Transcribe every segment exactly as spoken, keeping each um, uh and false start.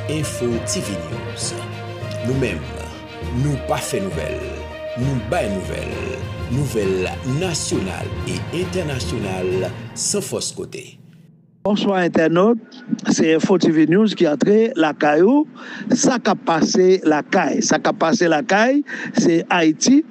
Info T V News. Nou menm, nou pa fè nouvèl, nou bay nouvèl. Nouvèl nasyonal e entènasyonal san fòs kote. Bonswa entènot, se Info T V News ki antre lakay ou. Sa k ap pase lakay, sa k ap pase lakay, se Ayiti.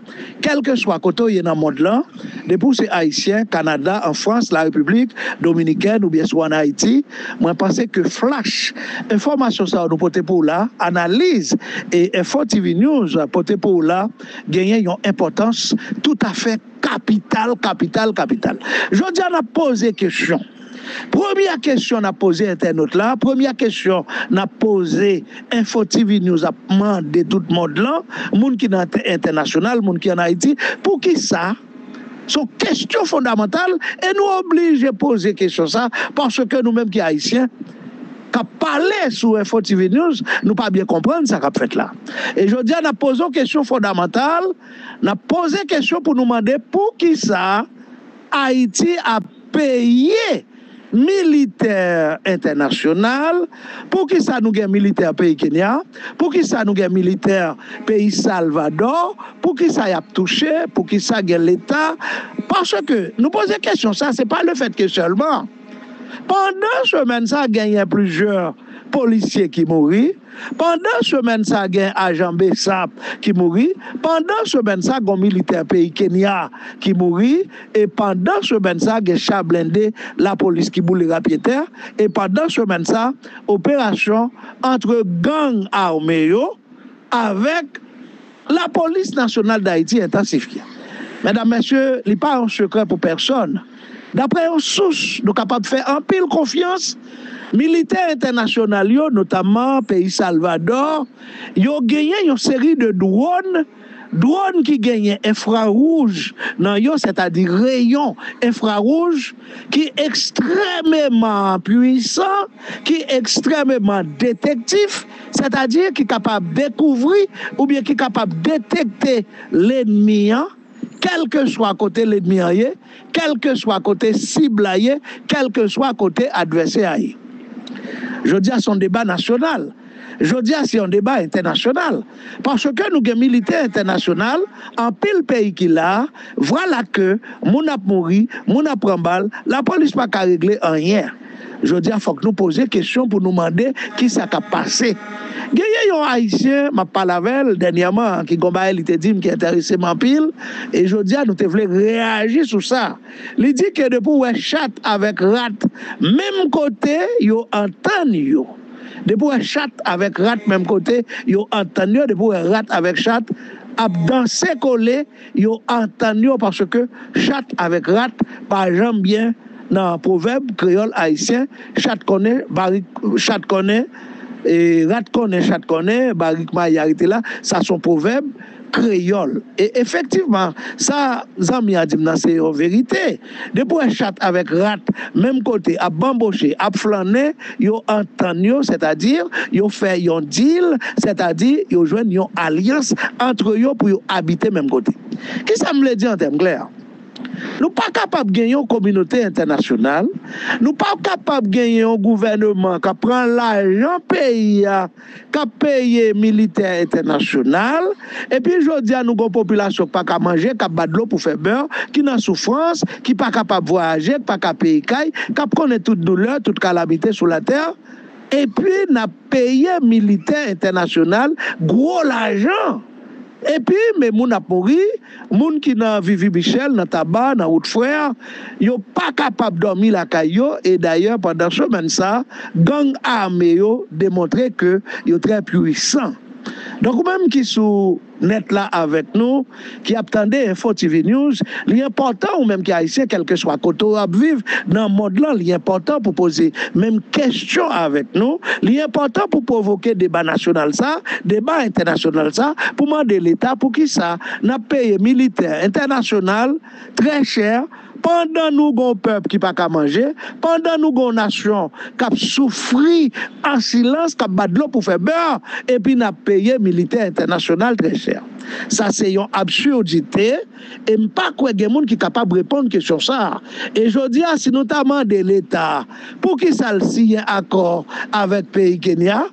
Kèlkeswa kote w ye nan mond lan, depi w se Ayisyen, Kanada, an Frans, la Repiblik Dominikèn oubyen si w ann Ayiti, mwen panse ke flash enfòmasyon sa yo nou pote pou w la, analiz e Info T V News pote pou w la, genyen yon enpòtans toutafè kapital, kapital, kapital. Jodi a, n ap poze kesyon. Premyè kesyon n ap poze entènot la, premyè kesyon n ap poze, Info T V News ap mande tout mond lan, moun ki nan entè-, entènasyonal, moun ki ann Ayiti, poukisa? Se yon kesyon fondamantal e nou oblije poze kesyon sa, paske nou menm ki Ayisyen, k ap pale sou Info T V News, nou pa byen konprann sa k ap fèt la. E jodi a, n ap poze yon kesyon fondamantal, n ap poze kesyon pou nou mande poukisa Ayiti ap peye militè entènasyonal, poukisa nou gen militè peyi Kenya, poukisa nou gen militè peyi Salvadò, poukisa y ap touche, poukisa gen Leta. Paske nou poze kesyon sa, se pa lefètke sèlman, pandan semèn sa, genyen plizyè polisye ki mouri, pandan semèn sa, gen ajan BSAP ki mouri, pandan semèn sa, gen militè peyi Kenya ki mouri, e pandan semèn sa, gen cha blende lapolis ki boule rapyetè, e pandan semèn sa, operasyon antre gang ame yo avèk Lapolis Nasyonal Dayiti entansifye. Medam, mesye, li pa yon sekrè pou pèsonn. Daprè yon sous, nou kapab fè anpil konfyans, militè entènasyonal yo, notamman peyi Salvadò, yo genyen yon seri de dwòn, dwòn ki genyen enfrawouj nan yo, sètadi reyon enfrawouj, ki ekstrèmeman pwisan, ki ekstrèmeman detektif, sètadi ki kapab dekouvri oubyen ki kapab detekte lènmi an, kèlkeswa kote lènmi an ye, kèlkeswa kote sib la ye, kèlkeswa kote advèsè a ye. Jodi a, se yon deba nasyonal. Jodi a, se yon deba entènasyonal. Paske nou gen militè entènasyonal, anpil peyi ki la, vwala ke moun ap mouri, moun ap pran bal, lapolis pa ka regle anyen. Jodi a, fòk nou poze kesyon pou nou mande kisa k ap pase. Genyen yon Ayisyen, m ap pale avè l dènyèman, ki gon bagay li te di m ki enterese m anpil, e jodi a, nou te vle reyaji sou sa. Li di ke depi w wè chat avèk rat menm kote, yo antann yo. Depi w wè chat avèk rat menm kote, yo antann yo. Depi w wè rat avèk chat ap danse kole, yo antann yo, paske chat avèk rat pa janm byen nan pwovèb kreyòl ayisyen. Chat konnen, barik, chat konnen, e, rat konnen, chat konnen, barik mayi a rete la. Sa se yon pwovèb kreyòl. E efektivman, sa zanmi an di m nan se yon verite. Depi w wè chat avèk rat menm kote, ap banboche, ap flannen, yo antann yo, sètadi yo fè yon dil, sètadi yo jwenn yon alyans antre yo pou yo abite menm kote. Kisa m vle di an tèm klè? Nou pa kapab gen yon kominote entènasyonal, nou pa kapab gen yon gouvèneman k ap pran lajan peyi a, k ap peye militè entènasyonal, epi jodi a nou gen yon popilasyon k pa ka manje, k ap bat dlo pou fè bè, ki nan soufrans, ki pa kapab vwayaje, k pa ka peye kay, k ap konnen tout doulè, tout kalamite sou latè, epi n ap peye militè entènasyonal gwo lajan. Epi, men moun ap mouri, moun ki nan Vivi Michèl, nan Taba, nan Wout Frè, yo pa kapab dòmi lakay yo, e dayè, pandan semèn sa, gang ame yo demontre ke yo trè pwisan. Donk, ou menm ki sou nèt la avèk nou, ki ap tande Info T V News, li enpòtan ou menm ki ayisyen, kèlkeswa kote w ap viv nan mond lan, li enpòtan pou poze menm kesyon avèk nou, li enpòtan pou pwovoke deba nasyonal sa, deba entènasyonal sa, pou mande Leta poukisa n ap peye militè entènasyonal trè chè, pandan nou gon pèp ki pa ka manje, pandan nou gon nasyon k ap soufri an silans, k ap bat dlo pou fè bè, epi n ap peye militè entènasyonal trè chè. Sa se yon absurdite, e m pa kwè gen moun ki kapab reponn kesyon sa a. E jodi a, si nou ta mande Leta poukisa l siyen akò avèk peyi Kenya,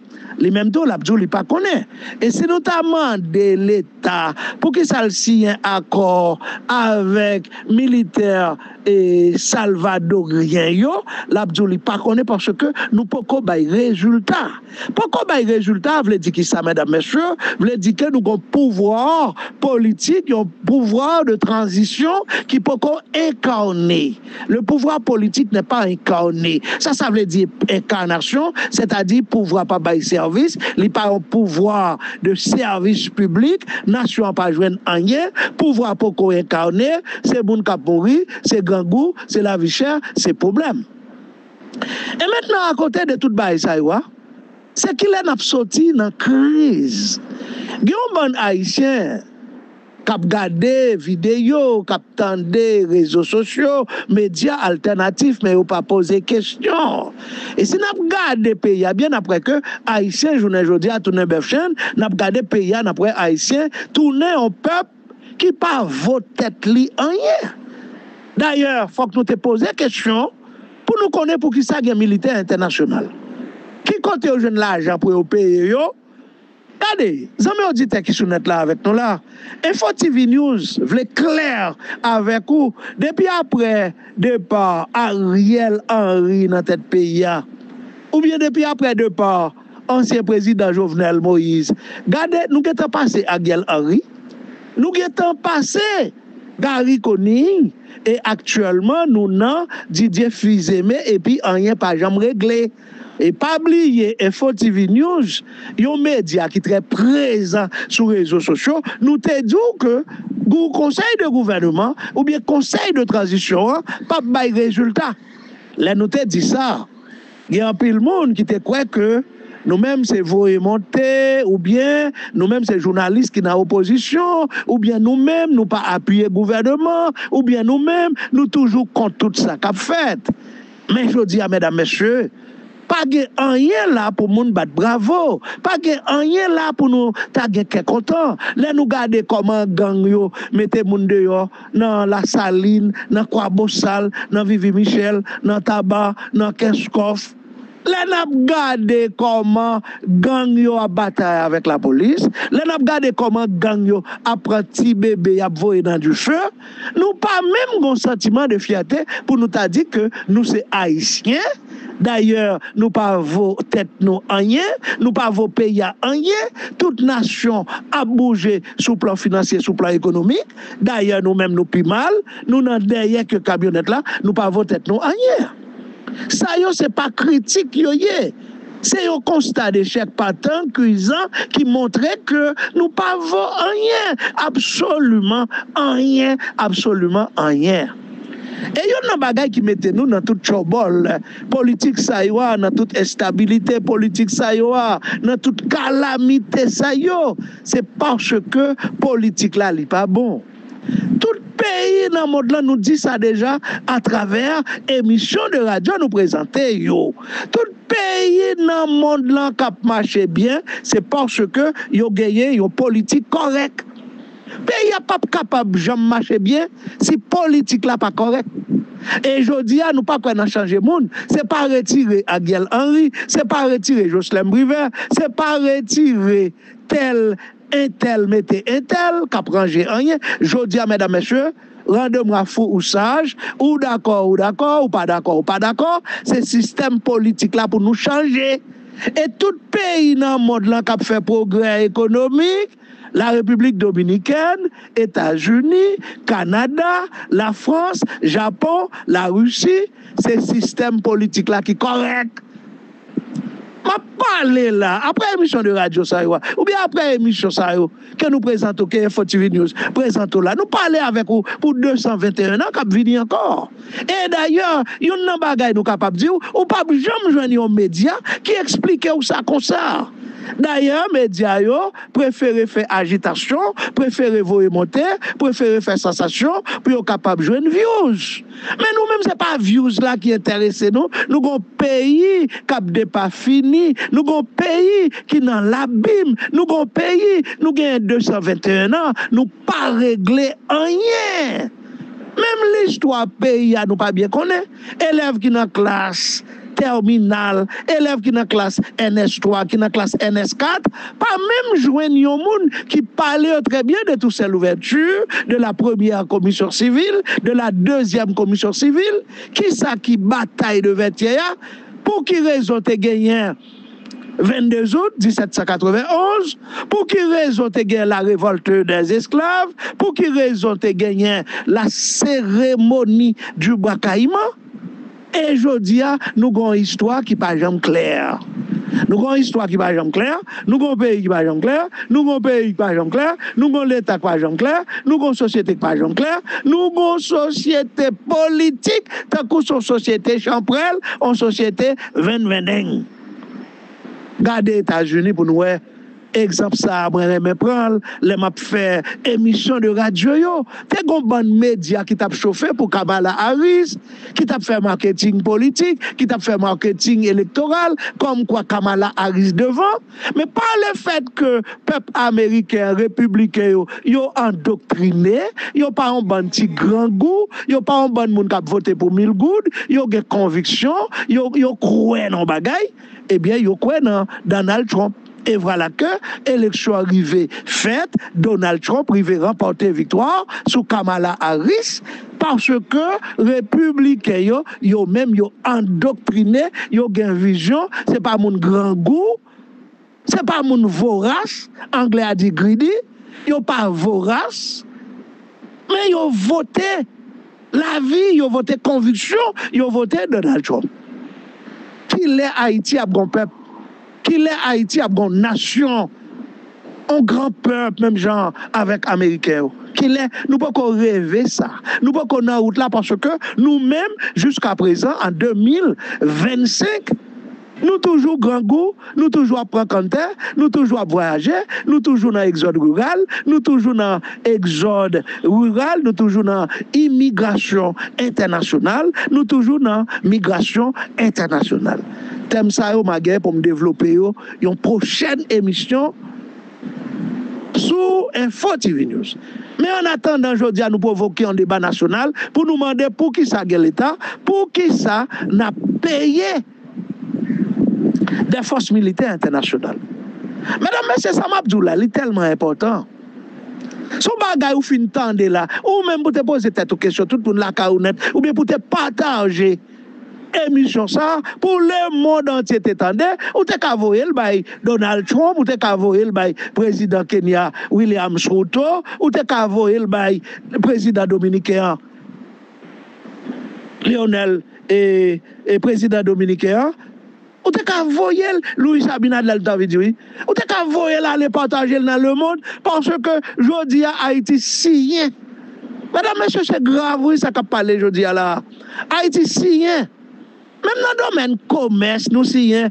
Li menm tou, l ap di w li pa konnen. E si nou ta mande Leta poukisa l siyen akò avèk militè e salvadoryen yo, l ap di w li pa konnen paske nou poko bay rezilta. Poko bay rezilta vle di kisa, medam, mesye? Vle di ke nou gon pouvwa politik, yon pouvwa de tranzisyon ki poko enkane. Le pouvoir politique n'est pas incarné. Sa, sa vle di enkanasyon, sètadi pouvwa pa bay sèvis, li pa yon pouvwa de sèvis piblik, nasyon an pa jwenn anyen, pouvwa poko enkane, se moun k ap mouri, se grangou, se lavi chè, se pwoblèm. E mentnan, akote de tout bagay sa yo a, se kilè n ap soti nan kriz? Gen yon bann Ayisyen k ap gade videyo, k ap tande rezo sosyo, medya altènatif, men yo pa poze kesyon. E si n ap gade peyi a byen, n ap wè ke Ayisyen, jounen jodi a, tounen bèf chenn, n ap gade peyi a, n ap wè Ayisyen tounen yon pèp ki pa vo tèt li anyen. Dayè, fòk nou te poze kesyon pou nou konnen poukisa gen militè entènasyonal. Ki kote yo jwenn lajan pou yo peye yo? Gade, zanmi oditè ki sou nèt la avèk nou la, Info T V News vle klè avèk ou. Depi aprè depa Ariel Henry nan tèt peyi a, oubyen depi aprè depa ansyen prezidan Jovenel Moïse, gade, nou gentan pase Ariel Henry, nou gentan pase Garry Conille, e aktyèlman nou nan Didier Fils-Aimé epi anyen pa janm regle. E pa bliye Info T V News, yon medya ki trè prezan sou rezo sosyo, nou te di w ke gou-, konsèy de gouvèneman oubyen konsèy de tranzisyon an p ap bay rezilta. Lè nou te di sa, gen anpil moun ki te kwè ke nou menm se voye monte, oubyen nou menm se jounalis ki nan opozisyon, oubyen nou menm nou pa apiye gouvèneman, oubyen nou menm nou toujou kont tout sa k ap fèt. Men jodi a, medam, mesye, pa gen anyen la pou moun bat bravo. Pa gen anyen la pou nou ta gen kè kontan. Lè nou gade kòman gang yo mete moun deyò nan Lasalin, nan Kwabosal, nan Vivi Michèl, nan Taba, nan Kenskòf. Lè n ap gade kòman gang yo ap batay avèk lapolis, lè n ap gade kòman gang yo ap pran ti bebe y ap voye nan dife, nou pa menm gon santiman de fyète pou nou ta di ke nou se Ayisyen. Dayè, nou pa vo tèt nou anyen, nou pa vo peyi a anyen. Tout nasyon ap bouje sou plan finansye, sou plan ekonomik. Dayè, nou menm nou pi mal, nou nan dèyè ke kamyonèt la, nou pa vo tèt nou anyen. Sa yo se pa kritik yo ye. Se yon konsta dechèk patan, kwizan, ki montre ke nou pa vo anyen, absoliman anyen, absoliman anyen. E youn nan bagay ki mete nou nan tout tchòbòl politik sa yo a, nan tout enstabilite politik sa yo a, nan tout kalamite sa yo, se paske politik la li pa bon. Tout peyi nan mond lan, nou di sa deja atravè emisyon de radyo nou prezante yo. Tout peyi nan mond lan k ap mache byen, se paske yo genyen yon politik kòrèk. Peyi a p ap kapab janm mache byen si politik la pa kòrèk. E jodi a, nou pa kwè nan chanje moun. Se pa retire Ariel Henry, se pa retire Jocelerme Privert, se pa retire tèl entèl mete entèl k ap ranje anyen. Jodi a, medam, mesye, randemwa fou ou saj, ou dakò, ou dakò, ou pa dakò, ou pa dakò, se sistèm politik la pou nou chanje. E tout peyi nan mond lan k ap fè pwogrè ekonomik, Larepiblik Dominikèn, Etazini, Kanada, Lafrans, Japon, Larisi, se sistèm politik la ki kòrèk. M ap pale la, apre emisyon de radyo sa yo a, oubyen apre emisyon sa yo ke nou prezante w, ke Info T V News prezante w la, nou pale avèk ou pou de san venteyen an k ap vini ankò. E dayè, youn nan bagay nou kapab di w, ou p ap janm jwenn yon medya ki eksplike w sa konsa. Dayè, medya yo prefere fè ajitasyon, prefere voye monte, prefere fè sansasyon pou yo kapab jwenn views. Men nou menm, se pa views la ki enterese nou. Nou gon peyi k ap depafini. Nou gon peyi ki nan labim. Nou gon peyi, nou genyen de san venteyen an, nou pa regle anyen. Menm listwa peyi a, nou pa byen konnen. Elèv ki nan klas, tèminal, elèv ki nan klas N S twa, ki nan klas N S kat, pa menm jwenn yon moun ki pale yo trè byen de Toussaint Louverture, de la première commission civile, de la deuxième commission civile, kisa ki batay de Vètyè a, pou ki rezon te genyen vennde out disèt san katrevenonz, pou ki rezon te genyen la révolte des esclaves, pou ki rezon te genyen la cérémonie du bois caïman, e jodi a, nou gen yon istwa ki pa janm klè. Nou gen yon istwa ki pa janm klè, nou gen yon peyi ki pa janm klè, nou gen yon peyi ki pa janm klè, nou gen yon leta ki pa janm klè, nou gen yon sosyete ki pa janm klè, nou gen yon sosyete politik tankou se yon sosyete chanpwèl, yon sosyete venvendeng. Gade Etazini pou nou wè egzanp sa a, mwen renmen pran l lè m ap fè emisyon de radyo yo. Te gen yon bann medya ki t ap chofe pou Kamala Harris, ki t ap fè maketing politik, ki t ap fè maketing elektoral, kòmkwa Kamala Harris devan. Men pa lefèt ke pèp ameriken an, repibliken yo, yo andoktrine, yo pa yon bann ti grangou, yo pa yon bann moun k ap vote pou mil goud, yo gen konviksyon, yo, yo kwè nan yon bagay, ebyen, yo kwè nan Donald Trump. E vwala ke eleksyon an rive fèt, Donald Trump rive ranpòte viktwa sou Kamala Harris, paske repibliken yo, yo menm yo andoktrine, yo gen vizyon, se pa moun grangou, se pa moun voras, anglè a di greedy, yo pa voras, men yo vote lavi, yo vote konviksyon, yo vote Donald Trump. Kilè Ayiti ap gon pèp? Kilè Ayiti ap gon nasyon? On gran pèp, menm jan avèk Ameriken yo. Kilè? Nou poko reve sa. Nou poko nan wout la paske nou menm, jiska prezan, an de mil vennsenk, nou toujou grangou, nou toujou ap pran kanntè, nou toujou ap vwayaje, nou toujou nan egzòd riral, nou toujou nan egzòd riral, nou toujou nan imigrasyon entènasyonal, nou toujou nan migrasyon entènasyonal. Tèm sa yo, m a gen pou m devlope yo yon pwochèn emisyon sou Info T V News. Men an atandan, jodi a, nou pwovoke yon deba nasyonal pou nou mande poukisa gen Leta, poukisa n ap peye de fòs militè entènasyonal. Medam, mesye, sa m ap di w la, li tèlman enpòtan. Se yon bagay ou fin tande la, ou menm pou te poze tèt ou kesyon, tout moun lakay ou nèt, oubyen pou te pataje emisyon sa a pou lemonn antye te tande, ou te ka voye l bay Donald Trump, ou te ka voye l bay prezidan Kenya Williams Ruto, ou te ka voye l bay prezidan dominiken an, Lionel, e, e prezidan dominiken an, ou te ka voye l, Luis Abinader l t anvi di, wi. Ou te ka voye l ale pataje l nan lemonn, paske jodi a Ayiti siyen. Medam, mesye, se grav, wi, sa k ap pale jodi a la. Ayiti siyen. Menm nan domèn komès, nou siyen.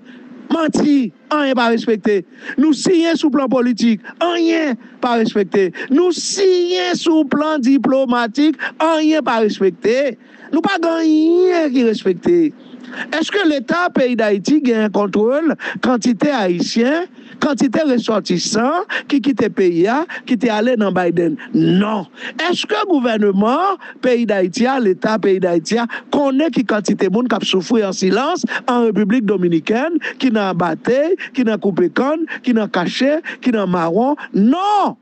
Manti, anyen pa respekte. Nou siyen sou plan politik, anyen pa respekte. Nou siyen sou plan diplomatik, anyen pa respekte. Nou pa gen anyen ki respekte. Èske Leta peyi Dayiti genyen kontwòl kantite Ayisyen, kantite resòtisan ki kite peyi a, ki te ale nan Biden? Non. Èske gouvèneman peyi Dayiti a, Leta peyi Dayiti a, konnen ki kantite moun k ap soufri an silans an Repiblik Dominikèn, ki nan abatey, ki nan koupe kann, ki nan kache, ki nan mawon? Non!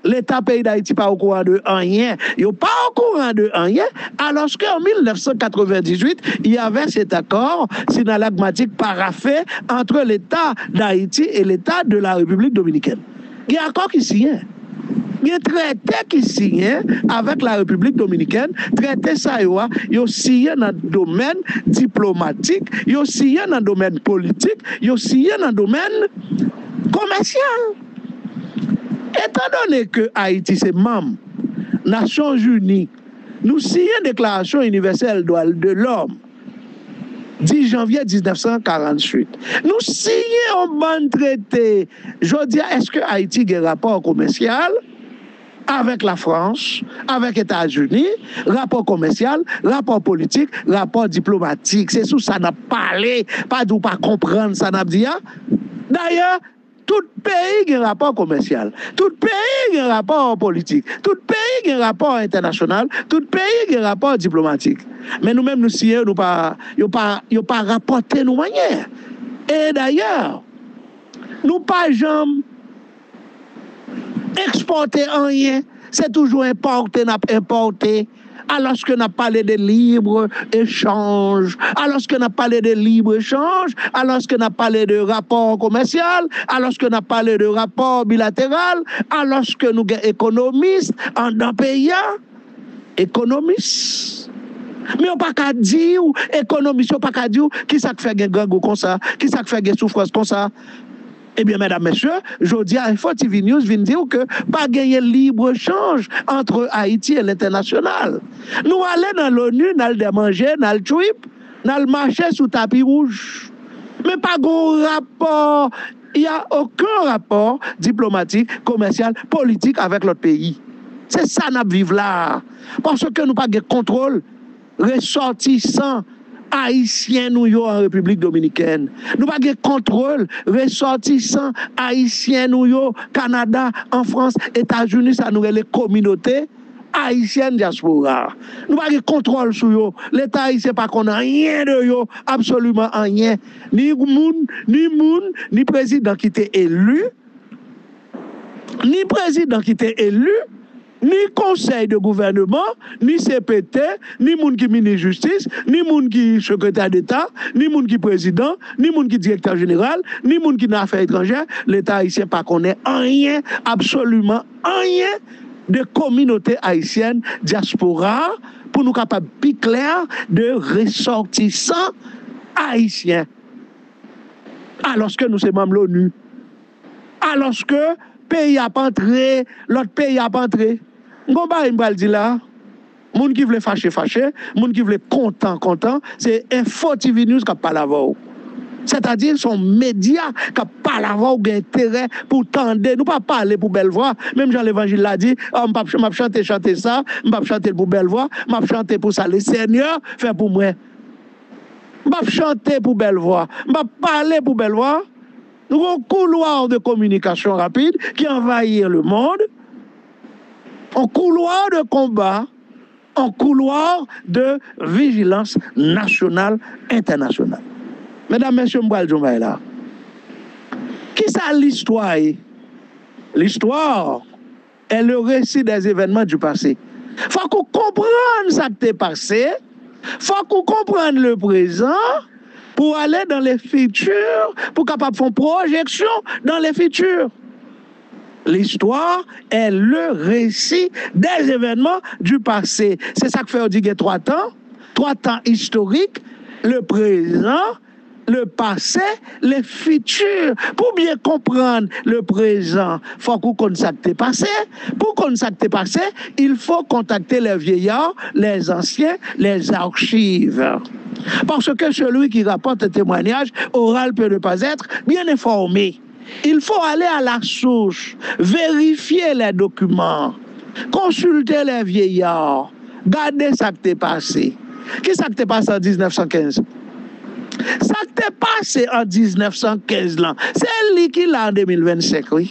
Leta peyi Dayiti pa okouran de anyen. Yo pa okouran de anyen, alòske an mil nèf san katrevendizuit, il y avait cet accord synallagmatique parafé entre l'État d'Haïti et l'État de la République dominicaine. Gen akò ki siyen. Gen trete ki siyen avèk la Repiblik Dominikèn. Trete sa yo a, yo siyen nan domèn diplomatik, yo siyen nan domèn politik, yo siyen nan domèn komèsyal. Etandone ke Ayiti se manm Nasyonzini, nou siyen Deklarasyon Inivèsèl Dwa de Lòm dis janvye diznèf san karanntuit. Nou siyen yon bann trete. Jodi a, èske Ayiti gen rapò komèsyal avèk Lafrans, avèk Etazini? Rapò komèsyal, rapò politik, rapò diplomatik. Se sou sa n ap pale. Pa di w pa konprann sa n ap di a. Dayè, Tout peyi gen rapò komèsyal. Tout peyi gen rapò politik. Tout peyi gen rapò entènasyonal. Tout peyi gen rapò diplomatik. Men nou menm, nou siyen, nou pa, yo pa, yo pa rapòte nou anyen. E dayè, nou pa janm ekspòte anyen. Se toujou enpòte n ap enpòte. Alòske n ap pale de libre echanj, alòske n ap pale de libre echanj, alòske n ap pale de rapò komèsyal, alòske n ap pale de rapò bilateral, alòske nou gen ekonomis anndan peyi a, ekonomis. Men yo pa ka di w, ekonomis yo pa ka di w kisa k fè gen grangou konsa, kisa k fè gen soufrans konsa. Ebyen, medam, mesye, jodi a, Info T V News vin di w ke pa genyen libre echanj ant Ayiti e lentènasyonal. Nou ale nan l'ONU, n al dèmanje, n al trip, n al mache sou tapi wouj. Men pa gen rapò, il y a aucun rapport diplomatique, commercial, politique avec l'autre pays. Se sa n ap viv la a. Paske nou pa gen kontwòl resòtisan ayisyen nou yo an Repiblik Dominikèn. Nou pa gen kontwòl resòtisan ayisyen nou yo Kanada, an Frans, Etazini, sa nou rele kominote ayisyèn dyaspora. Nou pa gen kontwòl sou yo. Leta ayisyen pa konn anyen de yo, absoliman anyen. Ni moun, ni moun, ni prezidan ki te eli, ni prezidan ki te eli, ni konsèy de gouvèneman, ni C P T, ni moun ki minis jistis, ni moun ki sekretè deta, ni moun ki prezidan, ni moun ki direktè jeneral, ni moun ki nan afè etranjè. Leta ayisyen pa konnen anyen, absoliman anyen, de kominote ayisyèn, dyaspora, pou nou kapab pi klè, de resòtisan ayisyen. Alòske nou se manm l'ONU. Alòske peyi ap antre, lòt peyi ap antre. M gon bagay m pral di la. Moun ki vle fache, fache. Moun ki vle kontan, kontan. Se Info T V News k ap pale avè w. Sètadi, se yon medya k ap pale avè w, gen enterè pou w tande. Nou pa pale pou bèl vwa. Menm jan levanjil la di, "Ò, m p ap, m ap chante, chante sa, m p ap chante l pou bèl vwa, m ap chante pou sa Lesenyè fè pou mwen." M p ap chante pou bèl vwa. M p ap pale pou bèl vwa. Nou gen yon couloir de communication rapide qui envahit le monde. Un couloir de combat, un couloir de vigilance nationale, internationale. Medam, mesye, m pral di yon bagay la. Kisa listwa ye? Listwa est le récit des événements du passé. Fòk ou konprann sa k te pase. Fòk ou konprann le prezan pou ale dans le futur, pou kapab fè yon pwojeksyon dans le futur. L'histoire est le récit des événements du passé. Se sa k fè yo di gen twa tan, twa tan istorik, le prezan, le pase, le fiti. Pou byen konprann le prezan, fòk ou konn sa k te pase. Pou konn sa k te pase, il faut contacter les vieillards, les anciens, les archives. Parce que celui qui rapporte un témoignage oral peut ne pas être bien informé. Il faut aller à la source, vérifier les documents, consulter les vieillards, gade sa k te pase. Ki sa k te pase an diznèf san kenz? Sa k te pase an diznèf san kenz lan, se li ki la an de mil vennsenk, wi.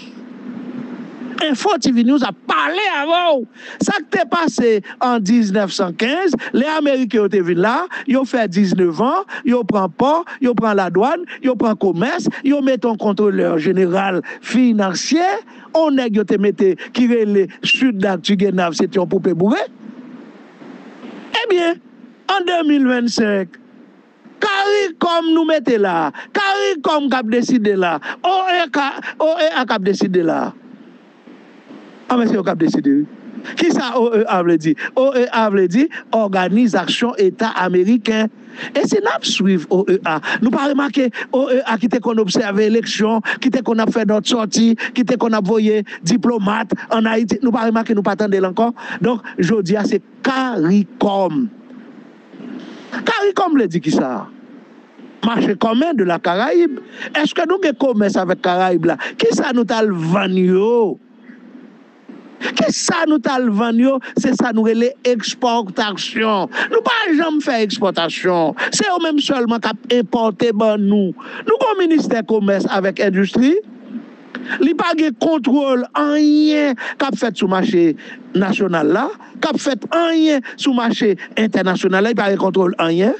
Info T V News ap pale avè w. Sa k te pase an diznèf san kenz, lè Ameriken yo te vin la, yo fè diznèf an, yo pran pò, yo pran ladwàn, yo pran komès, yo mete yon kontrolè jeneral finansye, yon nèg yo te mete ki rele Sud Actu Genav, se te yon poupe boure. Ebyen, an de mil vennsenk, Karikòm nou mete la, Karikòm k ap deside la, O E K, O E A k ap deside la. An, men se yo k ap deside, wi. Kisa O E A vle di? O E A vle di Òganizasyon Eta Ameriken. E si n ap swiv O E A, nou pa remake O E A ki te konn obsève eleksyon, ki te konn ap fè nòt sòti, ki te konn ap voye diplomat ann Ayiti, nou pa remake, nou pa tande l ankò? Donk, jodi a, se Karikòm. Karikòm vle di kisa? Mache kòmen de la Karayib. Èske nou gen komès avèk Karayib la? Kisa nou t al vann yo? Kisa nou t al vann yo? Se sa nou rele ekspòtasyon. Nou pa janm fè ekspòtasyon. Se yo menm sèlman k ap enpòte ban nou. Nou gon ministè komès avèk endistri. Li pa gen kontwòl anyen k ap fèt sou mache nasyonal la, k ap fèt anyen sou mache entènasyonal la, li pa gen kontwòl anyen.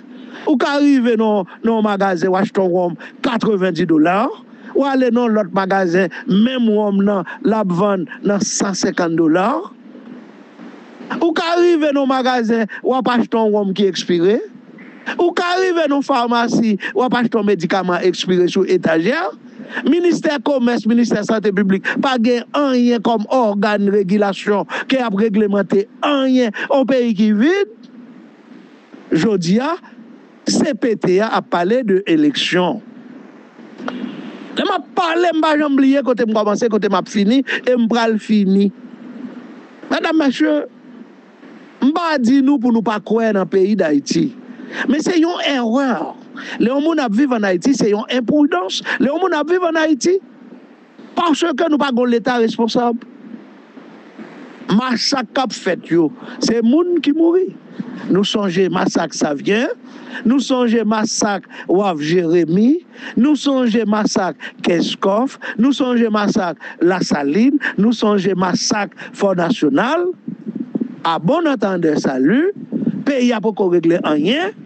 Ou ka rive nan nan yon magazen, w achte yon wonm katrevendi dola, w ale nan yon lòt magazen, menm wonm nan, l ap vann nan san senkant dola. Ou ka rive nan yon magazen, w ap achte yon wonm ki ekspire. Ou ka rive nan yon famasi, w ap achte yon medikaman ekspire sou etajè. Ministè Komès, Ministè Sante Piblik pa gen anyen kòm ògàn regilasyon ke y ap reglemante anyen. Yon peyi ki vid. Jodi a, C P T a ap pale de eleksyon. Lè m ap pale, m pa janm bliye kote m kòmanse, kote m ap fini, e m pral fini. Medam, mesye, m pa di nou pou nou pa kwè nan peyi Dayiti. Men se yon erè. Lè yon moun ap viv ann Ayiti, se yon enpridans. Lè yon moun ap viv ann Ayiti, paske nou pa gen yon Leta responsab. Masak k ap fèt yo, se moun ki mouri. Nou sonje masak Savyen, nou sonje masak Waf Jeremi, nou sonje masak Kenskòf, nou sonje masak Lasalin, nou sonje masak Fò Nasyonal. A bon entendeur, salut, peyi a poko regle anyen,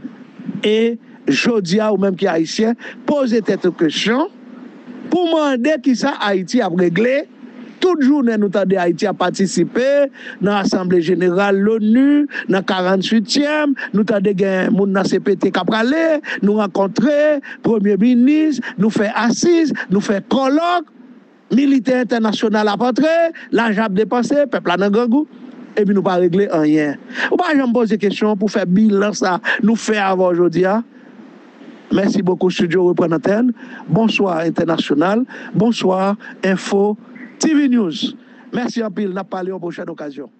e jodi a, ou menm ki ayisyen, poze tèt ou kesyon pou mande kisa Ayiti ap regle. Tout jounen nou tande Ayiti ap patisipe nan Asanble Jeneral Loni, nan karanntuityèm, nou tande gen moun nan C P T k ap prale, nou rankontre Premye Minis, nou fè asiz, nou fè kòlòk, militè entènasyonal ap antre, lajan ap depanse, pèp la nan grangou, epi nou pa regle anyen. Ou pa janm poze kesyon pou fè bilan sa nou fè avè w jodi a. Mèsi bokou, Studio reprann antèn. Bonswa entènasyonal. Bonswa Enfo T V News. Mèsi anpil. N ap pale yon pwochèn okazyon.